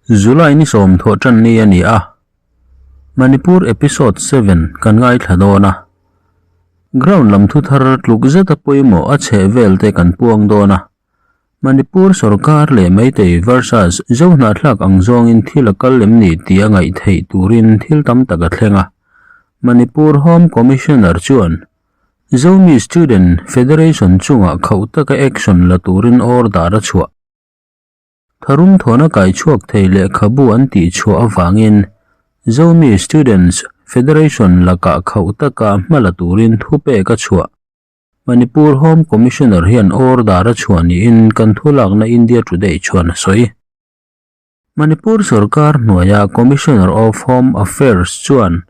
July ni sawm thawh tan ni a ni a, Manipur Episode 7 kan ngaithla dawn a. Ground lam thu thar tluk zeta pawimawh a chheh vel te kan puang dawn a. Manipur sorkar leh Meitei versus Zohnahthlak ang zawngin thil a kal lem ni tih a ngaih theih turin thil tam tak a thleng a. Manipur Home Commissioner chuan Zomi Student Federation chungah khauh taka action la turin order a chhuah. Tharum thawna kai chhuak thei lehkhabu an tih chhuah avangin Zomi Students Federation lakah khauh taka hma la turin thupek a chhuah. Manipur Home Commissioner hian order a chhuah niin kan thulakna India Today chuan a sawi. Manipur sorkar hnuaia Commissioner of Home Affairs chuan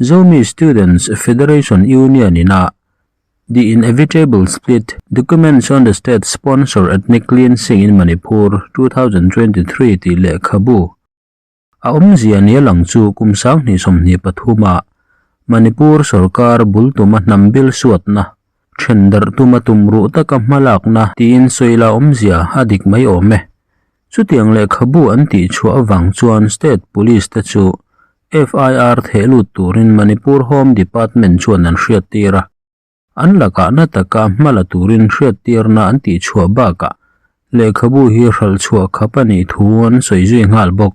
Zomi Students Federation Union ina The Inevitable Split, Documents on the State Sponsor Ethnic Cleansing in Manipur 2023 tih lehkhabu A awmzia nia lang chu kum 2023 ah Manipur sorkar bul tuma hnam bil suatna, then darh tuma tum ruh taka hmalakna tiin sawila awmzia a dik mai awm e. Chutiang lehkhabu an tih chhuah avang chuan State Police te chu FIR theh lut turin Manipur Home Department chuan an hriattir a. An lakah na taka hma la turin hriattirna an tih chhuah bakah lehkhabu hi hralh chhuah khap a nih thu an sawi zui nghal bawk.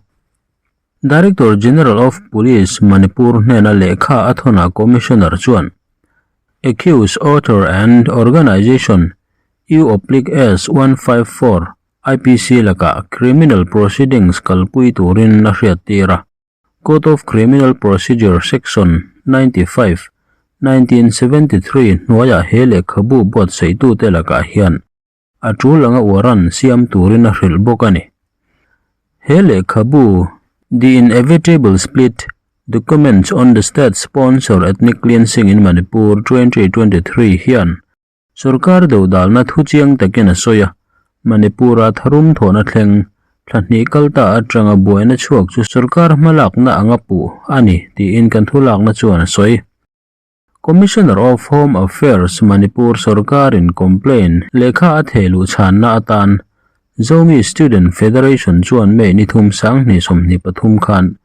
Director General of Police Manipur hnena lehkha a thawnah Commissioner chuan Accused Author and Organisation U-S 154 IPC lakah criminal proceedings kalpui turin a hriattir a. Code of Criminal Procedure Section 95, 1973 hnuaiah he lehkhabu buatsaihtute lakah hian a tul anga uaran siam turin a hrilh bawk a ni. He lehkhabu The Inevitable Split, Documents on the State-Sponsored Ethnic Cleansing in Manipur 2023 hian Sorkar dodalna thu chiang takin a sawi a, Manipur-a tharum thawhna thleng thla hnih kal ta atanga buaina chhuak chu sorkar hmalakna anga puh a ni tiin kan thulakna chuan a sawi. Commissioner of Home Affairs Manipur sorkarin complaint lehkha a theh luh chhanna atan Zomi Student Federation chuan May ni thum 2023 khan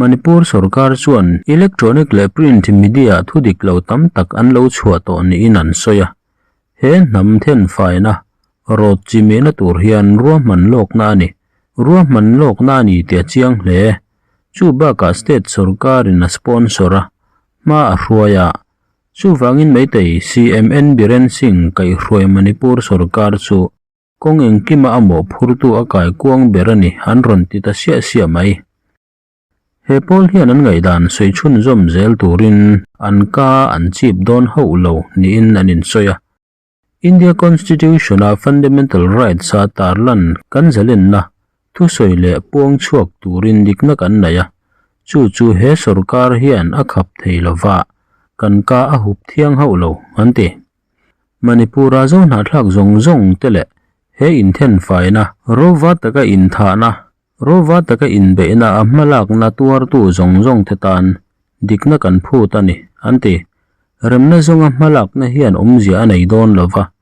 Manipur sorkar chuan electronic leh print media thu dik lo tam tak an lo chhuah tawh niin an sawi a. He hnam thenfaina rawt chi mihna tur hian ruahman lawkna a ni. Ruahman lawkna a ni tih a chiang hle. Chu bakah state sorkarin a sponsor a, hma a hruai a. Chuvangin Meitei CMN Biren Singh kaihhruai Manipur sorkar chu Kawng engkima a mawhphurtu a kai kuang ber a ni, an rawn ti ta siah siah mai. He pawl hian an ngaihdan sawi chhunzawm zel turin an ka an chip dawn hauh lo niin an insawi a. India Constitution-a Fundamental Rights-a tarlan kan zalenna thusawi leh puang chhuak turin dikna kan nei a, chu chu he sorkar hian a khap thei lova, kan ka a hup thiang hauh lo, an ti. Manipur-a zo hnahthlak zawng zawng te leh he inthenfaina, rova taka inthahna, rova taka inbeihna a hmalakna tuartu zawng zawng te tan dikna kan phut a ni, an ti. Remna zawnga hmalakna hian awmzia a nei dawn lo va,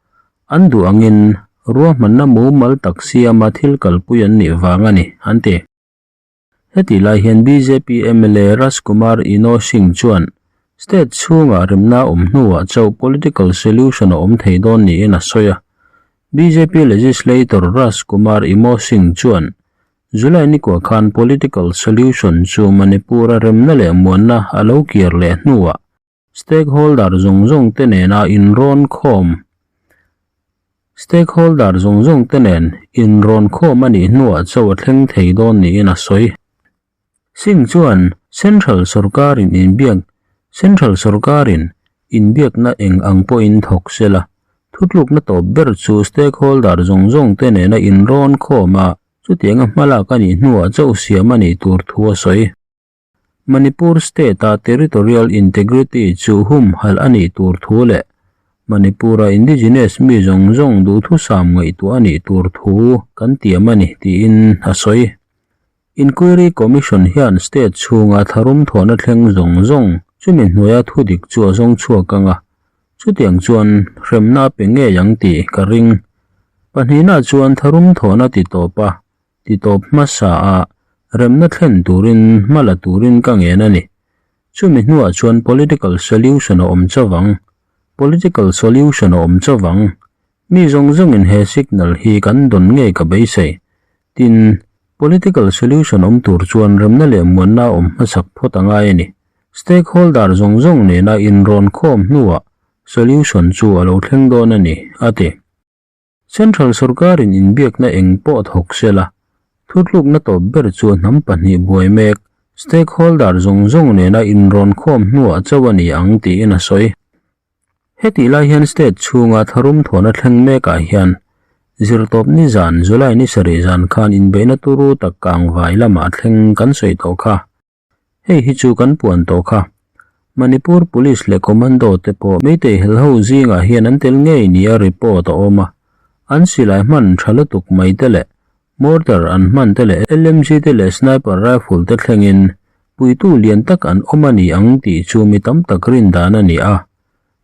an duh angin ruahmanna mumal tak siama thil kalpui an nih vang a ni, an ti. Heti lai hian bjp mla Rajkumar Ino Singh chuan state chhungah remna awm hnuah chauh political solution a awm thei dawn niin a sawi a. Bjp legislator Rajkumar Imo Singh chuan July nikua khan political solution chu Manipur-a remna leh muanna a lo kir leh hnuah Stakeholder zawng zawng te nena inrawn khawm Stakeholder zawng zawng te nen inrawn khawm a nih hnuah chaw a thleng thei dawn niin a sawi. Singh chuan Central sorkarin inbiak Central sorkarin inbiakna eng ang pawhin thawk se la, thutlukna tawp ber chu stakeholder zawng zawng te nena inrawn khawm a, chutianga hmalak a nih hnuah chaw siam a nih tur thu a sawi. Manipur State-a territorial integrity chu humhalh a nih tur thu leh Manipur-a indigenous mi zawng zawng duhthusam ngaihtuah a nih tur thu kan tiam a ni tiin a sawi. Inquiry Commission hian state chhunga tharum thawhna thleng zawng zawng chumi hnuaia thudik chu a zawng chhuak ang a, chutiang chuan hremna a pe ngei ang tih ka ring. Pahnihna chuan tharum thawhna titawp a, titawp hmasa a. Remna thlen turin hma la turin ka ngen a ni. Chumi hnuah chuan political solution a awm chovang. Political solution a awm chovang. Mi zawng zawngin he signal hi kan dawn ngei ka beisei. Tin, political solution awm tur chuan remna leh muanna a awm hmasak phawt a ngai a ni. Stakeholder zawng zawng nena inrawn khawm hnuah solution chu a lo thleng dawn a ni, a ti. Central sorkarin inbiakna eng pawh thawk se la, thutlukna tawp ber chu hnam pahnih buai mek, stakeholder zawng zawng nena inrawn khawm hnuah chauh a ni ang tiin a sawi. Hetih lai hian state chhunga tharum thawhna thleng mekah hian zirtawpni zan July ni sarih zan khan inbeihna turu tak kang vai lamah thleng kan sawi tawh kha. Hei hi chu kan puan tawh kha. Manipur Police leh Commando te pawh Meitei helho zingah hian an tel ngei nia report a awm a. An silai hman tha lutuk mai te leh mortar an hman te leh LMG te leh sniper rifle te thlengin puitu lian tak an awm a ni ang tih chu mi tam tak rin dan a ni a.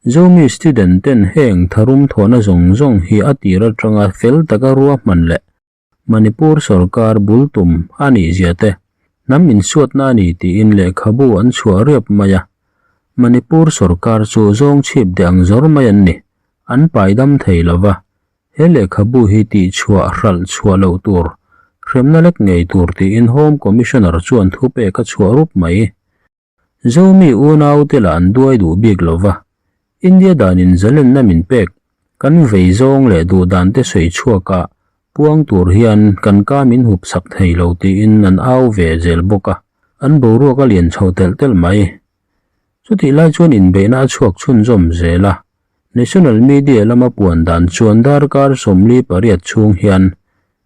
Zomi student ten heng tharum thawhna zawng zawng hi a tir atanga fel taka ruahman leh Manipur sorkar bul tum a nih zia te, hnam insuatna a ni tiin lehkhabu an chhuah riap mai a. Manipur sorkar chu zawng chhip deh ang zawr mai an ni, an pai dam thei lo va. He lehkhabu hi tihchhuah hralh chhuah loh tur, hremna lek ngei tur tiin Home Commissioner chuan thupek a chhuah rup mai. Zomi unaute lah an duai duh bik lo va, India danin zalenna min pek, kan vei zawng leh duh dante sawi chhuakah puang tur hian kan ka min hup sak thei lo tiin an au ve zel bawk a, an boruak a lian chho telh telh mai. Chutih lai chuan inbeihna a chhuak chhunzawm zel a, National Media lama puan dan chuan darkar 48 chhung hian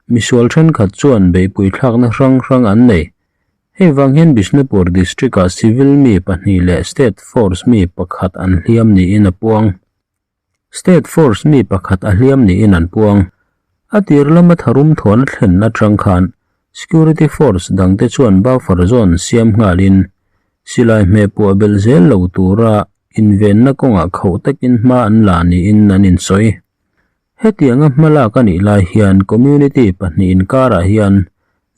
misual thenkhat chuan beihpui thlakna hrang hrang an nei. Hei vang hian Bishnupur District-ah civil mi pahnih leh state force mi pakhat an hliam niin a puang. State force mi pakhat a hliam niin an puang. A tir lama tharum thuan a thlen atang khan security force dangte chuan buffer zone siam nghalin silai hmeh puah belh zel lo tura invenna kawngah khauh takin hma an la niin an insawi. Hetianga hmalak a nih lai hian community pahnih inkarah hian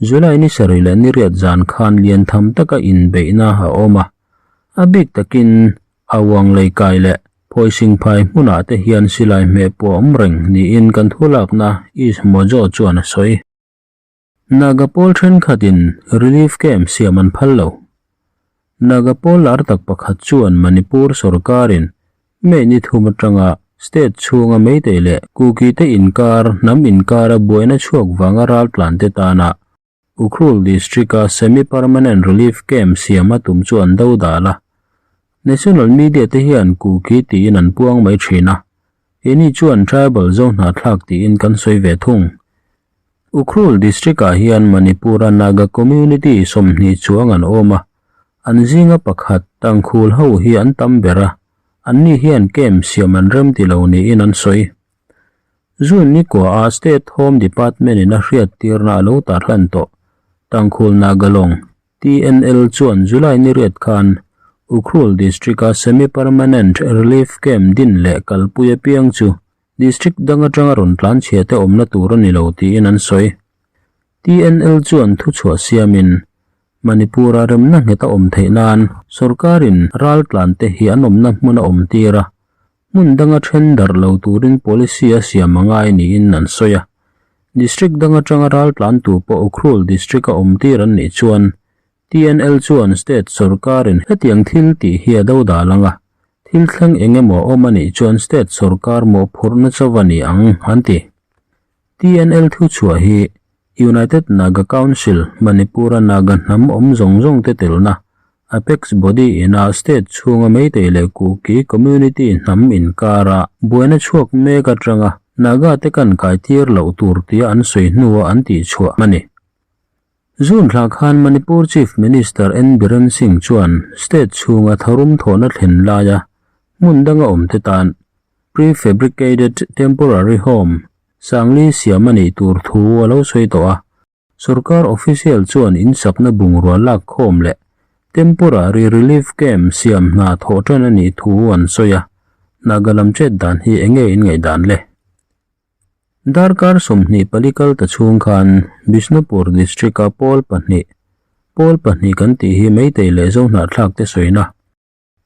July ni sarih leh ni riat zan khan lian tham taka inbeihna a awm a. A bik takin Awang Leikai leh Phawisingphai hmunah te hian silai hmeh pawh a awm reng niin kan thulakna East Mojo chuan a sawi. Naga pawl thenkhatin relief camp siam an phal lo. Naga pawl lar tak pakhat chuan Manipur sorkarin May ni thum atanga state chhunga Meitei leh Kuki te inkar hnam inkara buaina chhuak vanga raltlan te tana Ukhrul district-a semi-permanent relief camp siam a tum chu an dodal a. National media te hian Kuki tiin an puang mai thin a, keini chuan tribal zo hnahthlak tiin kan sawi ve thung. Ukhrul District-ah hian Manipur-a Naga community 20 chuang an awm a, an zinga pakhat Tangkhul ho hi an tam ber a, anni hian camp siam an rem ti lo niin an sawi. June ni kuaah State Home Department-in a hriattirna a lo tarlan tawh Tangkhul Nagalong, TNL, chuan July ni riat khan Ukhrul District-a semi-permanent relief camp din leh kalpui apiang chu District dang atanga rawn tlan chhia te awmna tur a ni lo tiin an sawi. TNL chuan thuchhuah siamin Manipur-a remna nghet a awm theih nan sorkarin ral tlan te hi an awmna hmun a awm tir a, hmun danga then darh lo turin policy a siam a ngai niin an sawi a. District dang atanga ral tlan tu pawh Ukhrul District-a awm tir an nih chuan TNL chuan state sorkarin hetiang thil tih hi a dodal ang a, thil thleng eng emaw a awm a nih chuan state sorkar mawhphurhna chauh a ni ang, an ti. TNL thuchhuah hi United Naga Council, Manipur-a Naga hnam awm zawng zawng te telna, apex body ina state chhunga Meitei leh Kuki community hnam inkara buaina chhuak mek atanga Naga te kan kaitir loh tur tia an sawi hnua an tihchhuah a ni. June thla khan Manipur Chief Minister N Biren Singh chuan state chhunga tharum thawhna thlen laia hmun danga awmte tan Prefabricated Temporary Home Sangli siam a nih tur thu a lo sawi tawh a. Sorkar official chuan insakna bungrua lak khawm leh Temporary Relief Camp siam hna thawh tan a nih thu an sawi a. Naga lam chet dan hi enge in ngaihdan le? Darkar 24 kal ta chhung khan Bishnupur District-a pawl pahnih. Pawl pahnih kan tih hi Meitei leh Zohnahthlak te sawina.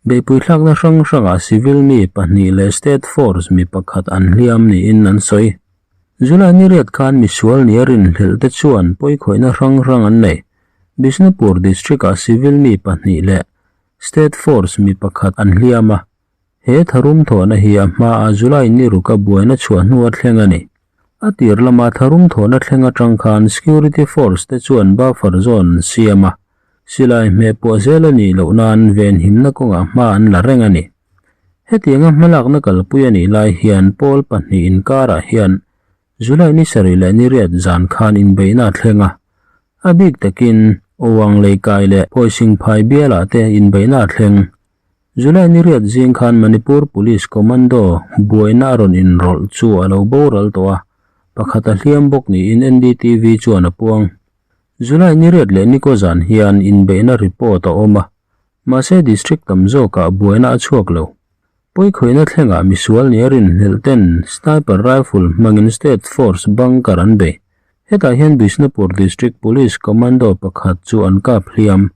Beihpui thlakna hrang hrangah civil mi pahnih leh state force mi pakhat an hliam niin an sawi. July ni riat khan misual nia rinhlelh te chuan pawikhawihna hrang hrang an nei. Bishnupur district-ah civil mi pahnih leh state force mi pakhat an hliam a. He tharum thawhna hi a hmaa July ni ruka buaina chhuah hnu a thleng a ni. A tir lama tharum thawhna thleng atang khan security force te chuan buffer zone an siam a, silai hmeh pawh zel a nih loh nan venhimna kawngah hma an la reng a ni. Hetianga hmalakna kalpui a nih lai hian pawl pahnih inkarah hian July ni sarih leh ni riat zan khan inbeihna a thleng a, a bik takin Owang Leikai leh Phawisingphai bialah te inbeihna a thleng. July ni riat zing khan Manipur Police Commando buaina a rawn inrawlh chu a lo boral tawh a, pakhat a hliam bawk niin NDTV chuan a puang. July ni riat leh nikaw zan hian inbeihna report a awm a, mahse district tam zawkah buaina a chhuak lo. Pawikhawihna thlengah misual nia rinhlelh ten sniper rifle hmangin state force bunker an bei. Hetah hian Bishnupur District Police Commando pakhat chu an kap hliam.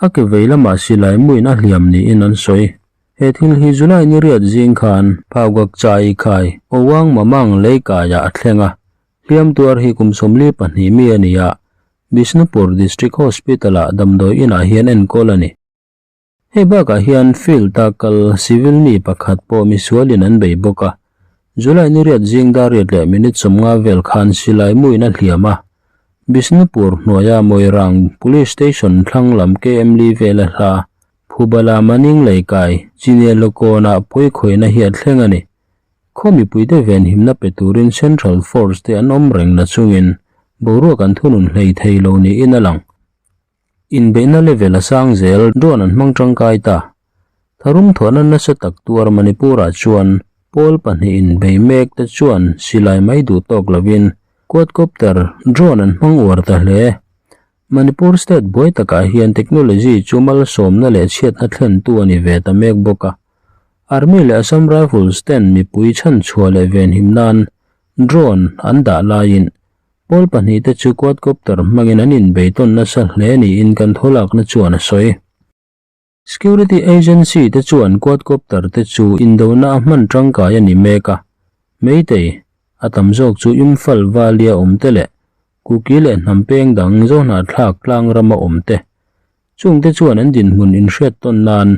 A ke vei lamah silai muin a hliam niin an sawi. He thil hi July ni riat zing khan Phaugak Chai Khai Owang Mamang leikaiah a thleng a, hliam tuar hi kum 42 mi a ni a, Bishnupur District Hospital-ah damdawi inah hian enkawl a ni. Hei bakah hian field-a kal civil mi pakhat pawh misualin an bei bawk a, July ni riat zing dar riat leh minute 50 vel khan silai muin a hliam a, Bishnupur hnuaia Moirang Police Station thlang lam KM li vela hla Phubala Maning Leikai Chinelakawnah pawikhawihna hi a thleng a ni. Khaw mipuite venhimna pe turin Central Force te an awm reng na chungin boruak an thunun hlei thei lo niin a lang. Inbeihna level a sang zel drone an hmang tangkai ta. Tharum thawhna nasa tak tuar Manipur-ah chuan pawl pahnih inbei mek te chuan silai mai duh tawk lovin quadcopter drone an hmang uar ta hle. Manipur state buai takah hian technology chu malsawmna leh chhiatna thlentu a ni ve ta mek bawk a. Army leh Assam Rifles ten mipui chhanchhuah leh venhim nan drone an dah laiin Pawl pahnih te chu quadcopter hmangin an inbeitawn nasa hle niin kan thawlakna chuan a sawi. Security agency te chuan quadcopter te chu indona a hman tangkai a ni mek a, Meitei, a tam zawk chu Imphal Valley-a awm te leh Kuki leh hnam peng dang Zohnahthlak tlang rama awm te. Chungte chuan an dinhmun inhriat tawn nan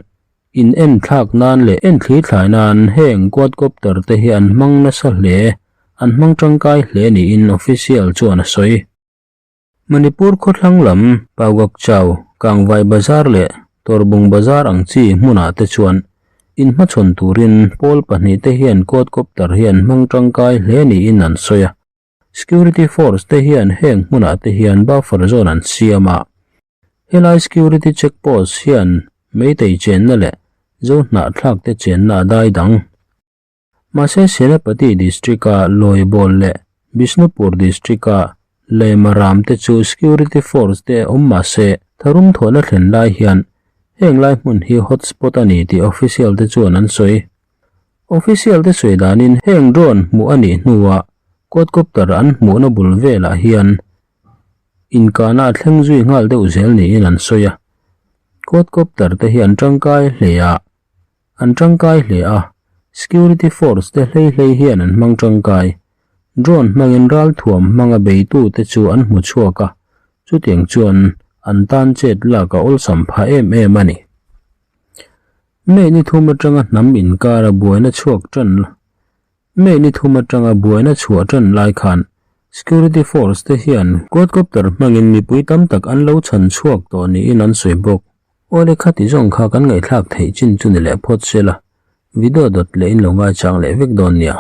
In en thlak nan leh en thli thlai nan heng quadcopter te hi an hmang nasa hle, an hmang tangkai hle niin official chuan a sawi. Manipur khawthlang lam Paugakchau, Kangvai Bazar leh Torbung Bazar ang chi hmunah te chuan inhmachhawn turin pawl pahnih te hian quadcopter hi an hmang tangkai hle niin an sawi a. Security force te hian heng hmunah te hian buffer zone an siam a. Helai security check post hian Meitei chenna leh Zohnahthlak te chenna a dai dang. Mahse Senapati district-a Loibol leh Bishnupur district-a Leimaram te chu security force te awm mahse tharum thawhna thlen lai hian heng lai hmun hi hotspot a ni tih official te chuan an sawi. Official te sawi danin heng drone hmuh a nih hnuah quadcopter an hmuhna bul velah hian inkahna a thleng zui nghal deuh zel niin an sawi a. Quadcopter te hi an tangkai hle a, an tangkai hle a, security force te hlei hlei hian an hmang tangkai. Drone hmangin ralthuam hmanga beitu te chu an hmu chhuak a, chutiang chuan an tan chet lak a awlsam phah em em a ni. May ni thum atanga hnam inkara buaina chhuak tan May ni thum atanga buaina chhuah tan lai khan Security Force te hian quadcopter hmangin mipui tam tak an lo chhan chhuak tawh niin an sawi bawk. Awle khati zawng kha kan ngaihthlak theih chin chu ni leh phawt se la, video dawt leh in lo ngaichang leh vek dawn nia.